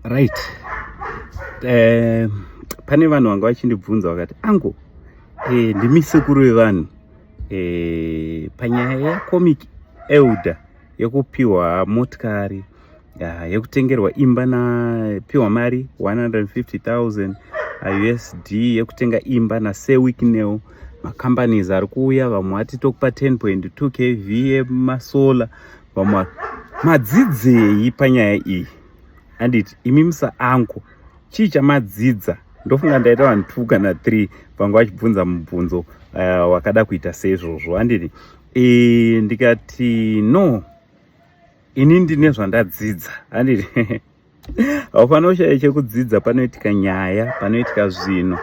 Right, pane vanhu vanga vachindibvunza vakati, "Ango, ndimi sekuru vevanhu panyaya yaComic Elder yekupiwa motikari, yekutengerwa imba, napiwa mari 150,000 USD yekutenga imba naSir Wicknell, macompanies ari kuuya, vamwe vati tokupa 10.2 kV emasolar, vamwe madzidzei panyaya iyi? Anditi imi musaangu, chii chamadzidza?" Ndofunga ndaita vanhu 2 kana 3 vanga vachibvunza mubvunzo wakada kuita seizvozvo, handiti? Ndikati, "No, ini ndine zvandadzidza," handiti? Haufanira kushaya chekudzidza panoitika nyaya, panoitika zvinhu.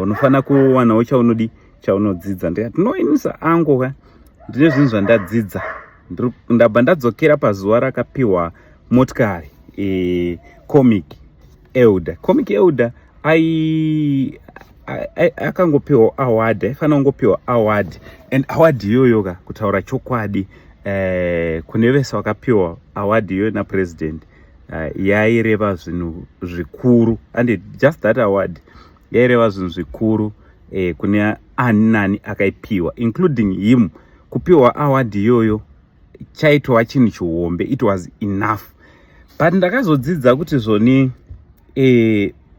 Unofanira kuwanawo chaunodi, chaunodzidza. Ndikati, "No, ini saangu ka ndine zvinhu zvandadzidza." Ndabva ndadzokera pazuva rakapiwa motikari Comic Elder. Comic Elder ai akangopiwa award, aifanira kungopiwa award, and award iyoyo ka, kutaura chokwadi, kune vese vakapiwa award iyoyo napresident, yaireva zvinhu zvikuru, and just that award yaireva zvinhu zvikuru kune ani nani akaipiwa, including him. Kupiwa award iyoyo chaitova chinhu chihombe, it was enough. But ndakazodzidza kuti zvoni,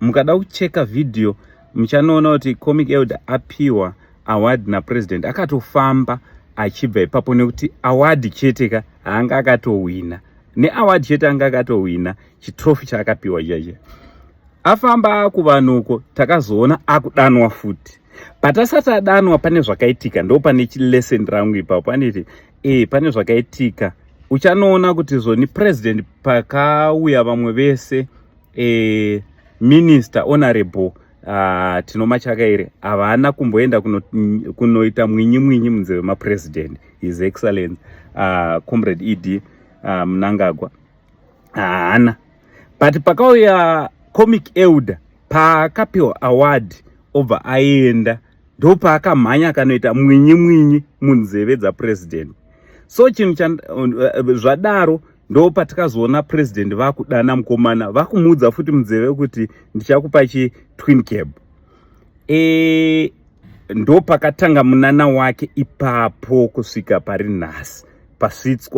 mukada kucheka vhidhiyo muchanoona kuti Comic Elder apiwa award napresident, akatofamba achibva ipapo, nekuti award chete ka haanga akatowina. Neaward chete anga akatowina chitrophy chaakapiwa chacha. Afamba kuvanhuko, takazoona akudanwa futi, but asati adanwa pane zvakaitika. Ndo pane chilesson rangu ipapo, anditi? Pane zvakaitika. Uchanoona kuti zvoni president pakauya vamwe vese, minister Honorable Tino Machakaire havana kumboenda kunoita mwinyi mwinyi munzeve mapresident, His Excellence Comrade ED Mnangagwa, haana. But pakauya Comic Elder, paakapiwa award obva aenda, ndo paakamhanya akanoita mwinyi mwinyi munzeve dzapresident. So chinhu zvadaro, ndo patikazoona president vakudana mukomana, vakumuudza futi munzeve kuti, "Ndichakupa chitwin cab." Ndo pakatanga munana wake ipapo kusvika pari nhasi,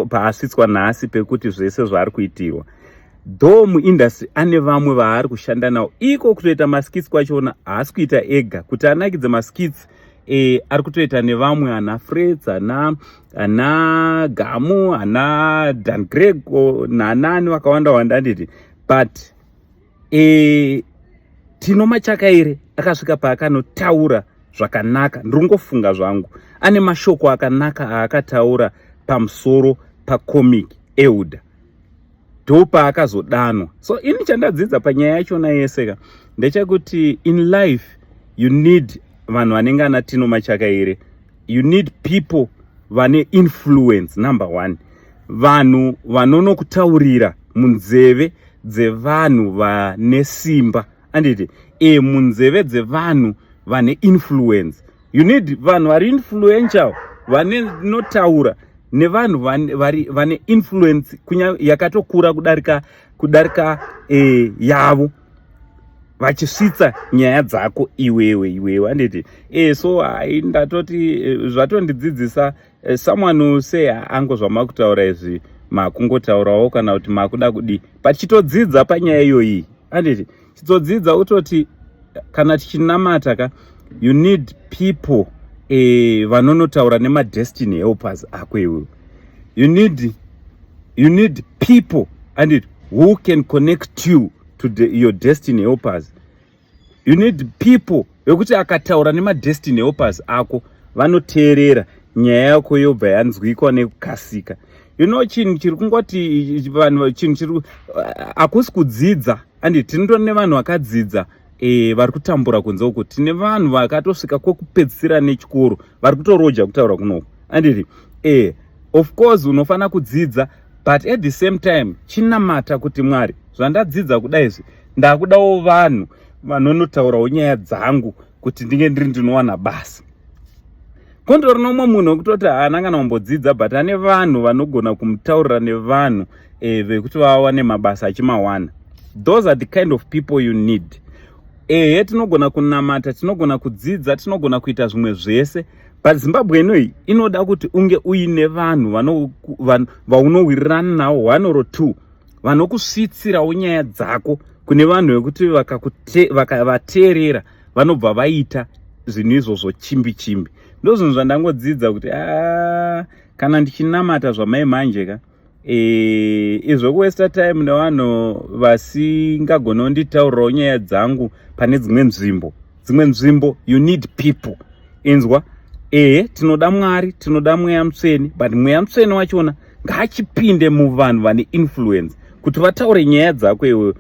paasvitswa nhasi, pekuti zvese zvaari kuitirwa. Though muindustry ane vamwe vaari kushanda navo, iko kutoita maskits kwachona haasi kuita ega. Kuti anakidze maskits, ari kutoita nevamwe, ana Freds, ana Gamu, ana Dan Grego, nanani vakawanda wanda, handiti? But Tino Machakaire akasvika paakanotaura zvakanaka. Ndiringofunga zvangu ane mashoko akanaka aakataura pamusoro paComic Elder, ndo paakazodanwa. So ini chandadzidza panyaya yachona yeseka ndechekuti in life you need vanhu vanenge ana Tino Machakaire. You need people vane influence, number one, vanhu vanonokutaurira munzeve dzevanhu vane simba, anditi? Munzeve dzevanhu vane influence. You need vanhu vari influential, vanenotaura nevanhu vane influence yakatokura kudarika yavo, vachisvitsa nyaya dzako iwewe iwewe, handiti? So hai, ndatoti zvatondidzidzisa. Someone will say, "Ango, zvamakutaura izvi makungotaurawo kana kuti makuda kudii?" But chitodzidza panyaya iyoyi, handiti? Chitodzidza kutoti kana tichinamata ka, you need people vanonotaura nemadestiny helpers ako iwewe. You need people and who can connect you to your destiny helpers. You need people vekuti akataura nemadestiny helpers ako, vanoteerera nyaya yako, yobva yanzwikwa nekukasika. Chinhu chiri kungoti vanhu, chinhu chiri hakusi kudzidza, andi tinotori nevanhu vakadzidza vari kutambura kunze uku. Tine vanhu vakatosvika kwekupedzisira nechikoro vari kutoroja kutaura kunoku, anditi? Of course unofanira kudzidza, but at the same time chinamata kuti, "Mwari, zvandadzidza kudai izvi, ndakudawo vanhu vanonotaurawo nyaya dzangu kuti ndinge ndiri ndinowana basa." Kondori nomwe munhu wekutoti haana kana kumbodzidza, but ane vanhu vanogona kumutaurira nevanhu vekuti vawane mabasa achimawana. Those are the kind of people you need. Ehe, tinogona kunamata, tinogona kudzidza, tinogona kuita zvimwe zvese, but Zimbabwe inoyi inoda kuti unge uine vanhu vaunowirirana navo, one or two, vanokusvitsirawo nyaya dzako kune vanhu vekuti vakavateerera vanobva vaita zvinhu izvozvo chimbi chimbi. Ndo zvinhu zvandangodzidza kuti a, kana ndichinamata zvamai manje ka, izvo kuwaster time nevanhu vasingagoni kunditaurirawo nyaya dzangu pane dzimwe nzvimbo. Dzimwe nzvimbo you need people. Inzwa, ehe, tinoda Mwari, tinoda Mweya Mutsvene, but Mweya Mutsvene wachona ngaachipinde muvanhu vane influence kuti vataure nyaya dzako iweyo.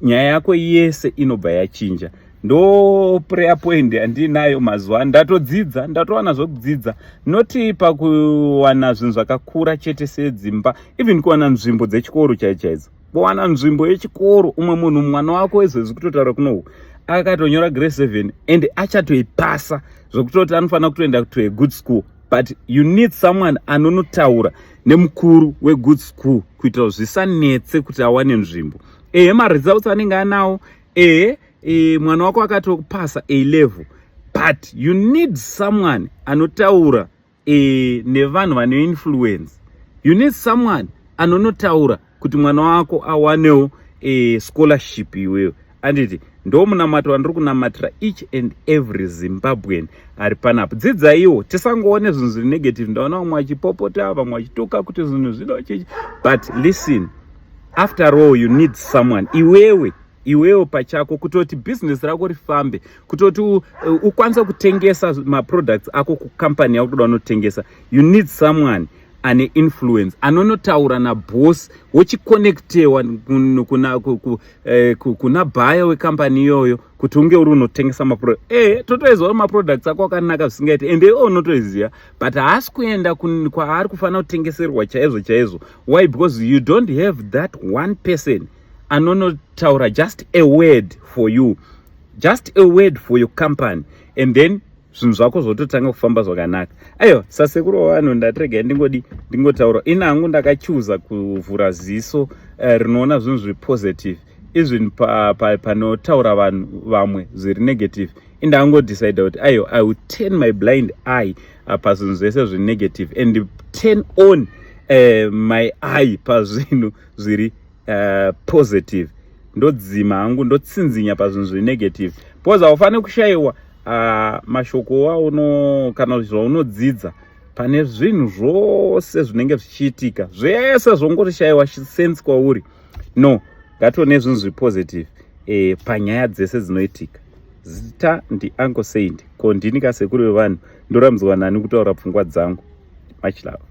Nyaya yako yese inobva yachinja. Ndo prayer point yandinayo mazuva ano. Ndatodzidza, ndatowana zvokudzidza, noti pakuwana zvinhu zvakakura chete sedzimba, even kuwana nzvimbo dzechikoro chaidzo chaidzo, kuwana nzvimbo yechikoro. Umwe munhu, mwana wako izvezvi kutotaura kunoku akatonyora grade 7 and achatoipasa zvokutoti anofanira kutoenda to a good school, but you need someone anonotaura nemukuru wegood school kuitira zvisanetse kuti awane nzvimbo. Ehe, maresults anenge anawo, ehe, mwana wako akatopasa A level, but you need someone anotaura nevanhu vane influence. You need someone anonotaura kuti mwana wako awanewo scholarship iweyo, anditi? Ndo munamato wandiri kunamatira each and every Zimbabwean ari panapa. Dzidzaiwo, tisangoone zvinhu zviri negative. Ndaona vamwe vachipopota, vamwe vachituka kuti zvinhu zvino chichi, but listen, after all you need someone. Iwewe pachako, kutoti bhizinesi rako rifambe, kutoti ukwanise kutengesa maproducts ako kukampani yako kuda unotengesa, you need someone ane influence anonotaura naboss, wochiconnectewa kuna buyer wekampani iyoyo kuti unge uri unotengesa maproduct. Totoiziva maproducts ako akanaka zvisingaiti, ende iwe unotoiziva, but haasi kuenda kwaari kufanira kutengeserwa chaizvo chaizvo. Why? Because you don't have that one person anonotaura just a word for you, just a word for your company, and then zvinhu zvako zvototanga kufamba zvakanaka. Aiwa, sasekuru wavanhu, ndatiregai ndingodi ndingotaura. Ini hangu ndakachuza kuvhura ziso rinoona zvinhu zviri positive, even panotaura vanhu vamwe zviri negative. Indangodecida kuti aiwa, I will turn my blind eye pazvinhu zvese zviri negative and turn on my eye pazvinhu zviri positive. Ndodzima hangu, ndotsinzinya pazvinhu zviri negative, because haufaniri kushayiwa mashoko auno kana zvaunodzidza pane zvinhu zvose zvinenge zvichiitika. Zvese zvongoshayiwa sense kwauri. No, ngatione zvinhu zviri positive panyaya dzese dzinoitika. Zita ndiUncle Saint. Ko ndini kasekuru vevanhu, ndorambidzwa nani kutaura pfungwa dzangu? Much love.